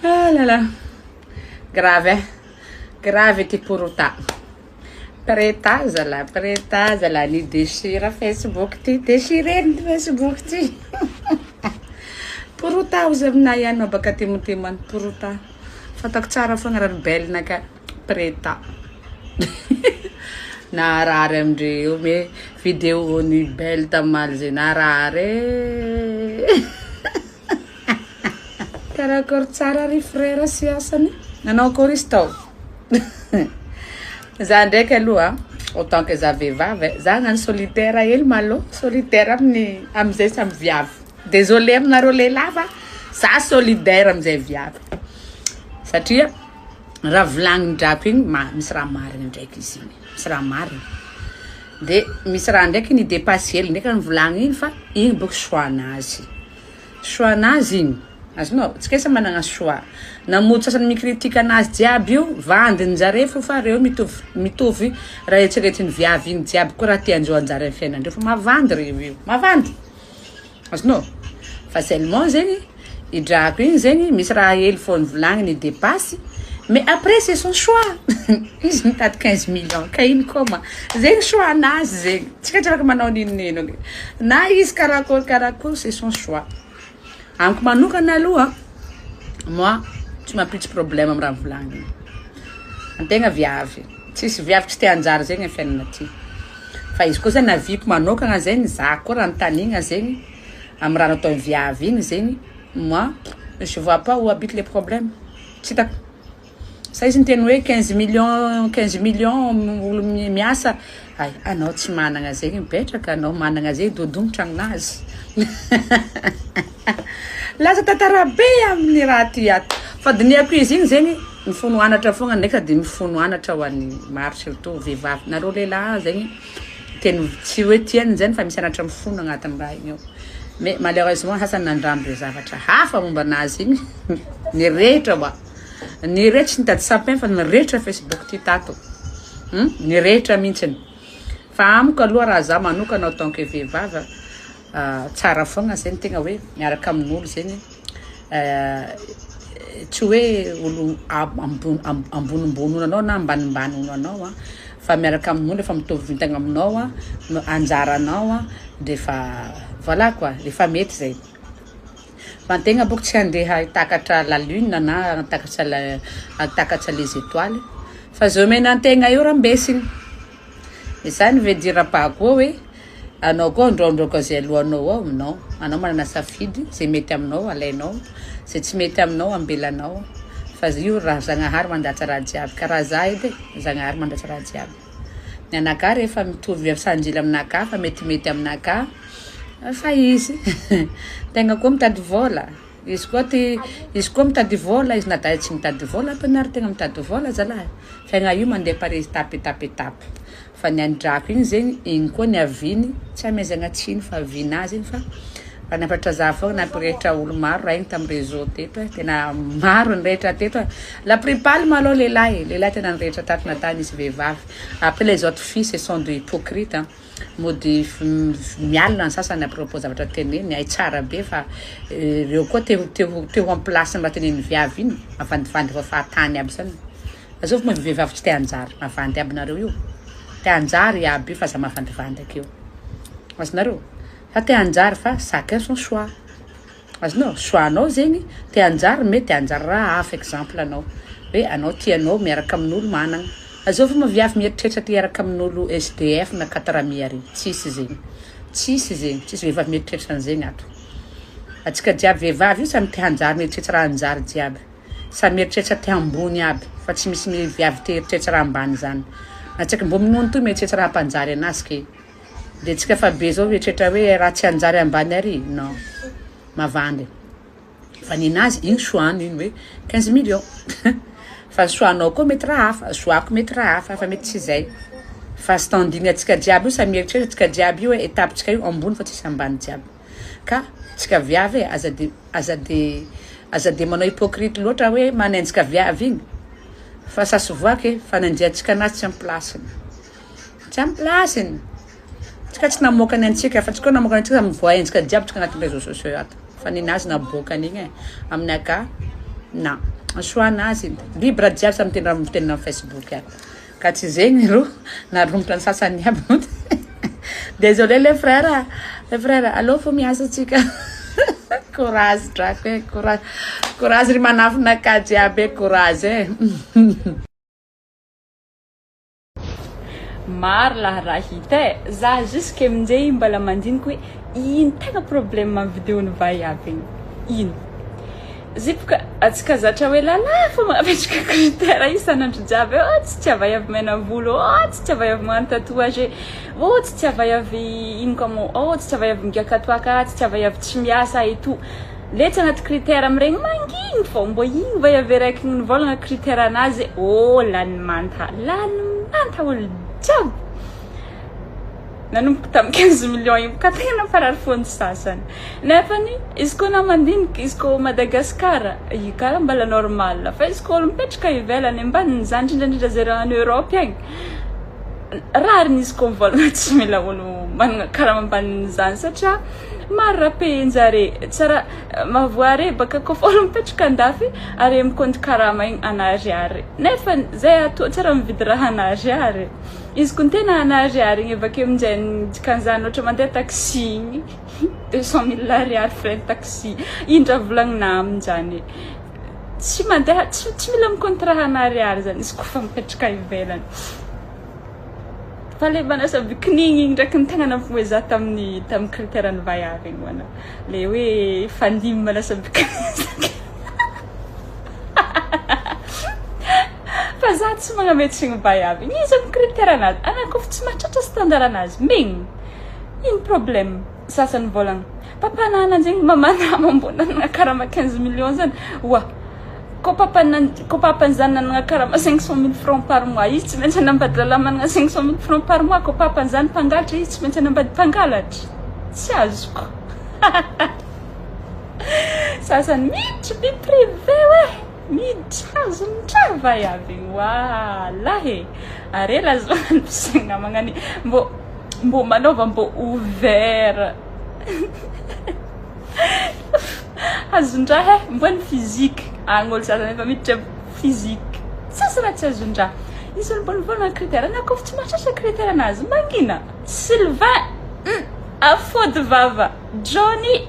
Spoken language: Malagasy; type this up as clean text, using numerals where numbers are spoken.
Ah là là. Grave eh. Grave ty porota. Preta zalahy, preta zalahy ny déchire Facebook ty, déchiré ny Facebook ty. Porota ozy aminay ihany baka atimotimo any, porota. Fantako tsara foagna raha rebelle-naka, preta. Naharary amindreo me vidéo ny belle tamaly zay naharary e. Karakory tsara ry frère sy asany? Nanao akory izy tao? Za ndraiky aloha, autant que za vehivavy, za hagnano solitaire hely malo, solitaire amin'ny amizay samy viavy. Désolé aminareo lehilahy fa za solidaire amizay viavy. Satria raha volagnin-drako igny misy raha marigny ndraiky izy igny, misy raha marigny. De misy raha ndraiky ny dépasse hely ndraiky raha nivolagny igny fa igny bôko choix-nazy. Choix-nazy igny. Azonao? Tsika samy managna choix. Namody sasany mikritika anazy jiaby io, vandinjare fô fa reo mitovy raha eritreretin'ny viavy igny jiaby koa raha tiandreo anjara amin'ny fiainandreo fa mavandy reo io, mavandy. Azonao? Fa seulement zegny, i drako igny zegny misy raha hely fô nivolagniny dépasse, mais après c'est son choix. Izy mitady 15 millions, ka ino koa ma? Zegny choix-nazy zegny. Tsika tsy afaka manao ninonino. Na izy karakory karakory, c'est son choix. Amiko manokana aloha, moi, tsy mampiditsy problème amy raha volagniny. Antegna viavy, tsisy viavy tsy te hanjary zegny amy fiainana ty. Fa izy koa zany avis-ko manokana zegny, za koa raha anotanina zegny, amy raha nataon'ny viavy igny zegny, moi, je vois pas où habite le problème. Tsy hitako. Sa izy niteny hoe 15 millions, 15 millions olo miasa, ay, anao tsy managna zegny mipetraka, anao managna zegny dodogno tragnonazy. Lasa tantara be amin'ny raha ty ato. Fa diniako izy igny zegny, mifono anatra fogna ndraiky sady mifono anatra ho an'ny maro surtout vehivavy. Nareo lehilahy zegny, teny tsy hoe tiany zany fa misy anatra mifono agnatin'ny raha igny ao. Mais malheureusement sasany nandramby zavatra hafa momba anazy igny. Nirehitra oa. Nirehitra tsy nitady sapin fa nirehitra Facebook ty tato. Nirehitra mihitsiny. Fa amiko aloha raha za manokana en tant que vehivavy, tsara foagna zegny tegna hoe miaraka amin'olo zegny, tsy hoe olo ambonimbony anao na ambanimbany anao a, fa miaraka amin'olo efa mitovy vintagna aminao a, anjaranao a, de fa voilà quoi, efa mety zay. Fa antegna bôko tsy andeha hitakatra la lune na hitakatra la hitakatra les étoiles, fa zay omena antegna io rambesigny. Et ça ne veut dire pas koa hoe anao koa androndroko zay alohanao ao, non. Anao manana safidy, zay mety aminao alainao, zay tsy mety aminao ambelanao. Fa io raha Zagnahary mandatsa raha jiaby, karaha za edy e, Zagnahary mandatsa raha jiaby. Ny anakahy rehefa mitovy sanjily aminakahy fa metimety aminakahy, fa izy. Tegna koa mitady vôla. Izy koa ty, izy koa mitady vôla, izy na tsy mitady vôla, ampianary tegna mitady vôla zalahy. Fiaigna io mandeha par étape, étape, étape. Fa ny andrako igny zegny, igny koa ny aviny, tsy amezagna tsiny fa avinazy igny fa raha nampatra za fogna nampirehitra olo maro raha igny tamy réseau teto e, tena maro nirehitra teto e. La plupart malôha lehilahy, lehilahy tena nirehitra tato natany nisy vehivavy. Après les autres filles, ce sont des hypocrites hein. Mody mialona ny sasany à propos zavatra teneniny, ay tsara be fa reo koa te ho en place raha teneniny viavy igny, mavandivandy fa fahatany aby zany. Azovy moa vehivavy tsy te hanjary, mavandy aby nareo io. Te hanjary aby io fa za mavandivandy akeo. Azonareo? Fa te hanjary fa chacun son choix. Azonao? Choix-nao zegny te hanjary mety hanjary raha hafa exemple anao. Hoe anao tianao miaraka amin'olo managna. Azovy moa viavy mieritreritra te hiaraka amin'olo SDF na katrami ary. Tsisy zegny. Tsisy zegny. Tsisy vehivavy mieritreritra an'zegny ato. Atsika jiaby vehivavy io samy te hanjary mieritreritra raha hanjary jiaby. Samy mieritreritra te ambony aby fa tsy misy viavy te eritreritra raha ambany zany. Na tsaiky mbô minono toy mieritreritra raha hampanjary anazy ke. De tsika fa be zao mieritreritra hoe raha tsy hanjary ambany ary. Non. Mavandy. Fa ninazy igny choix-ny igny hoe 15 millions. Fa choix-nao koa mety raha hafa, choix-ko mety raha hafa fa mety tsy zay. Fa standing atsika jiaby io samy mieritreritra atsika jiaby io hoe étape-tsika io ambony fa tsisy ambany jiaby. Ka tsika viavy e, aza de manao hypocrite loatra hoe manenjika viavy igny. Fa ça se voit que fanenjehantsika anazy tsy amy place-ny. Tsy amy place-ny. Tsika tsy namoaka ny antsika fa tsy koa namoaka ny antsika samy voahenjika jiaby tsika agnatin'ny réseaux sociaux ato. Fa ninazy naboakany igny e. Aminakahy na choix anazy libre jiaby samy miteny raha miteny am facebook aby. Ka tsy zegny ro naromotra ny sasany aby. Désolé les frères, les frères, aleo fô miasa atsika. Courage drako e, courage. Courage ry manafinakahy jiaby e, courage e. Maro lahy raha hita e! Za jusque aminjay mbola mandinika hoe ino tegna problème am video ny vaiavy igny? Ino? Zipoka atsika zatra hoe lalahy fô magnapetraka critère isan'andro jiaby hoe oh tsy tia vaiavy mena volo, oh tsy tia vaiavy magnano tatouage, oh tsy tia vaiavy ino koa moa, oh tsy tia vaiavy migiaka toaka, tsy tia vaiavy tsy miasa et tout. Le tsy agnaty critère amiregny mangigny fô mbô igny va avy araiky igny nivôlagna critère anazy ô lany manta lany manta olo jiaby nanomboka tamy 15 millions igny boka tegna namparary fôny sasany nefany izy koa anao mandiniky izy koa Madagascar io karaha mbala normal fa izy koa olo mipetraka ivelany ambanin'izany indrindra indrindra zareo any Europe agny rariny izy koa mivôlagna tsy mila olo managna karama ambanin'izany satria Maro raha payer-njare, tsara mahavoa baka kôfa olo mipetraka andafy are mikaonty karama igny ana ariary nefa zay ato tsara mividy raha ana ariary izy ko tena ana ariary igny avakeo aminjay dikan'izany ohatra mandeha taxi igny 200 mille ariary frais taxi ino raha volagnina aminjany tsy mandeha tsy mila mikaonty raha ana ariary zany izy kôfa mipetraka ivelany. Fa le manasa bikini igny ndraiky ny tegna nampimoe za tamin'ny tamin'ny critère ny vaiavy igny hoana. Le hoe fandimby manasa bikini Fa za tsy magnametsigny vaiavy igny, izy amy critère anazy, anah kôfa tsy mahatratra standard anazy, megny. Ino problème? Sasany mivôlagna, papanah nanjegny mamanah mbô nanagna karama 15 millions zany, oa. Ko papany ko papany zany nanana karama 500 mille francs par mois izy tsy maintsy hanambady lalahy manana 500 mille francs par mois ko papany zany mpangalatra izy tsy maintsy hanambady mpangalatra tsy azoko sasany miditra vie privée hoe miditra azon-draha vaiavy igny walahy e are laza magnano fisaigna magnano mbô mbô manaova mbô ouvert Azon-draha e, mbô ny physique, agny olo sasany efa miditra physique, tsisy raha tsy azon-draha, izy olo mbô nivôlagna critère na kôfa tsy mahatratra critère anazy mangina, Sylvain hum afody vava, Johnny.